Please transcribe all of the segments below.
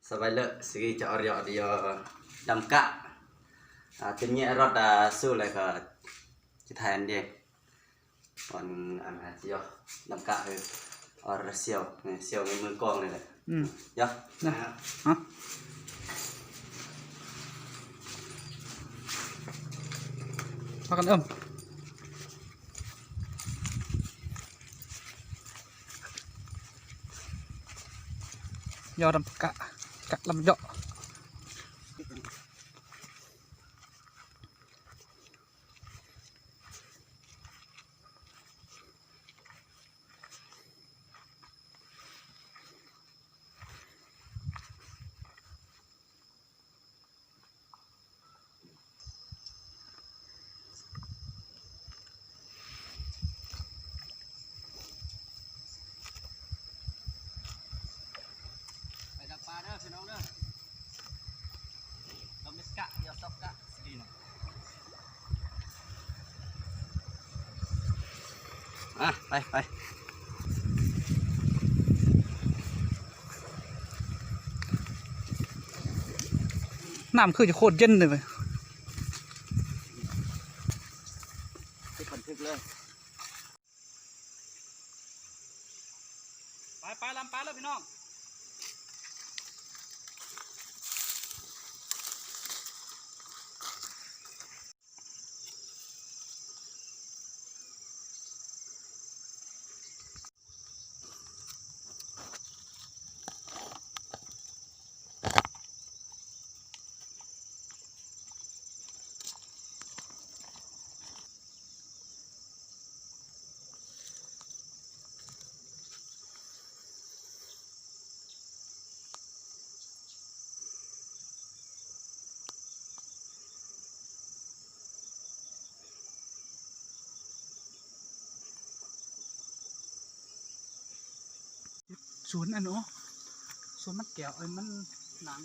ສະບາຍເລີ ສະກີຈະອອດຢອດຢໍດຳກະ ອາ ເຕັມແຍະລົດ ອາ ສູ້ແລ້ວກໍຈະຖ່າຍອັນດຽວ ອອນ ອັນ ອາ ຈະຢໍດຳກະ ເອີ ອອດສຽວ ນີ້ ສຽວໃນມືກອງນີ້ແຫຼະ ອືມ ຢໍ ນະ ຮະ ພາກັນເອີ້ມ ຢໍດຳກະ ກະລຳຢໍ. ໄປດັກປາເດີພີ່ນ້ອງເດີ ລາເມສກະ ດຽວຊອກກະ ສະດີນະ ອາ ໄປ ໄປ ນ້ຳຄືຈະໂຄດເຢັນເລີຍ ເຮັດບັນທຶກເລີຍ ໄປ ໄປ ລຳປາເລີຍພີ່ນ້ອງ. ສວນອັນ ໂອ ສວນມັນແກ້ວ ເອີ ມັນໜັງ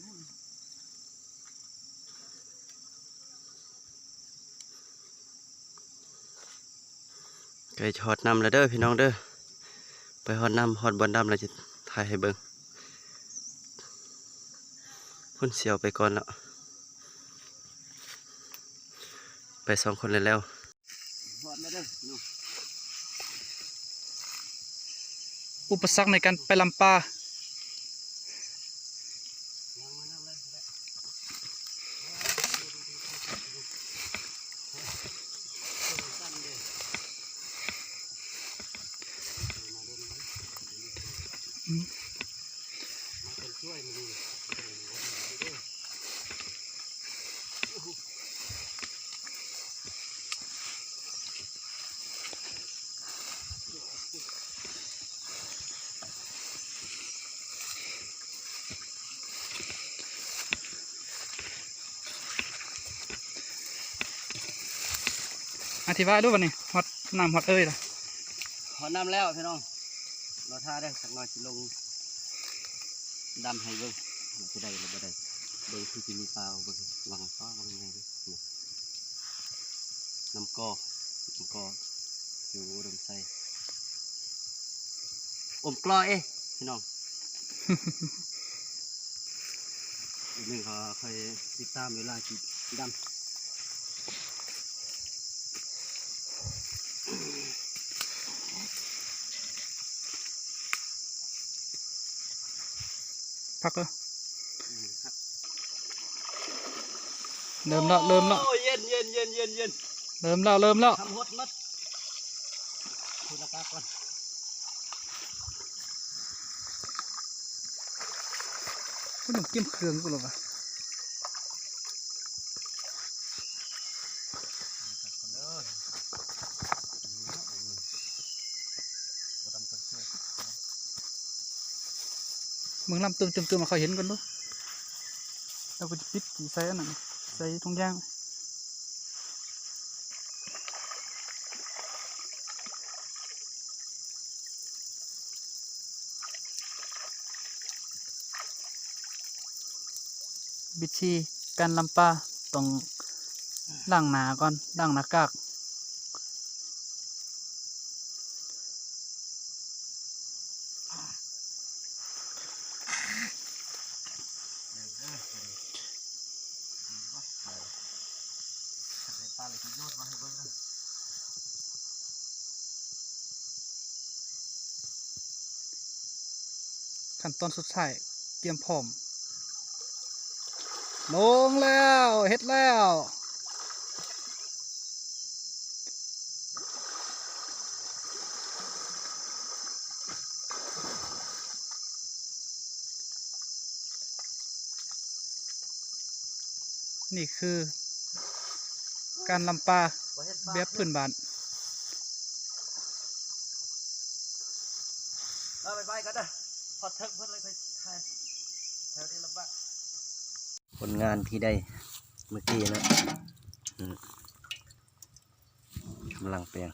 ໃກ້ຈະຮອດນ້ຳແລ້ວເດີພີ່ນ້ອງເດີ ໄປຮອດນ້ຳ ຮອດບ່ອນດຳແລ້ວຈະຖ່າຍໃຫ້ເບິ່ງ ພຸ້ນ ສຽວໄປກ່ອນແລ້ວ ໄປສອງຄົນແລ້ວ. ຮອດແລ້ວເດີພີ່ນ້ອງ ອຸປະສັກໃນການໄປລຳປາ ອືມ ອະທິບາຍດູບັດນີ້ ຮອດນ້ຳຮອດເອີຍລະ ຮອດນ້ຳແລ້ວພີ່ນ້ອງ ລໍຖ້າເດີ ຈັກໜ່ອຍຊິລົງ ດຳໃຫ້ເບິ່ງ ວ່າຊິໄດ້ຫຼືບໍ່ໄດ້ ເບິ່ງຄືຊິມີປາ ເບິ່ງ ຫວັງ ປາ ຫວັງໃຫຍ່ເດ້ ນ້ຳກໍ ນ້ຳກໍຢູ່ອຸດົມໄຊ ອົມກລໍເອ ພີ່ນ້ອງ ອີກໜຶ່ງກໍຄ່ອຍຕິດຕາມເວລາຊິດຳ. ພັກເດີ ເລີ່ມແລ້ວ ເລີ່ມແລ້ວ ໂອ້ ເຢັນໆໆໆໆ ເລີ່ມແລ້ວ ເລີ່ມແລ້ວ ທຳຫົດໝົດ ຄຸນລະກາກ່ອນ. ເພິ່ນຕ້ອງກຽມເຄື່ອງພຸ້ນລະວະ ເບິ່ງລຳຕຶມໆ ໃຫ້ເຂົາເຫັນກ່ອນດູ ແລ້ວກໍຈະປິດ ຊິໃສ່ອັນນັ້ນ ໃສ່ຖົງຢາງ. ວິທີການລຳປາ ຕ້ອງລ້າງໜ້າກ່ອນ ລ້າງໜ້າກາກ. ຂັ້ນຕອນສຸດທ້າຍ ກຽມພ້ອມ ລົງແລ້ວ ເຮັດແລ້ວ. ນີ້ຄືການລຳປາແບບພື້ນບ້ານ. ເອົາໄປໄປກ່ອນເດີ ພໍເຖິງເພິ່ນເລີຍຄ່ອຍຖ່າຍ ແຖວນີ້ລຳບາກ. ຜົນງານທີ່ໄດ້ມື້ກີ້ເນາະ ອືມ ກຳລັງແປງ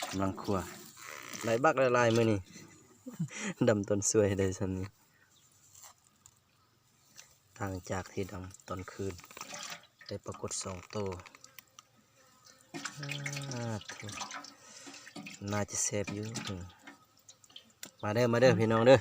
ກຳລັງຂົ້ວ ໄດ້ບັກຫຼາຍໆມື້ນີ້ ດຳຕົ້ນຊວຍໄດ້ສ່ຳນີ້. ຫຼັງຈາກທີ່ດຳຕອນຄືນ ໄດ້ປາກົດສອງໂຕ. ອາ ໂທ້ ໜ້າຈະແຊບຢູ່. ມາເດີ ມາເດີ ພີ່ນ້ອງເດີ.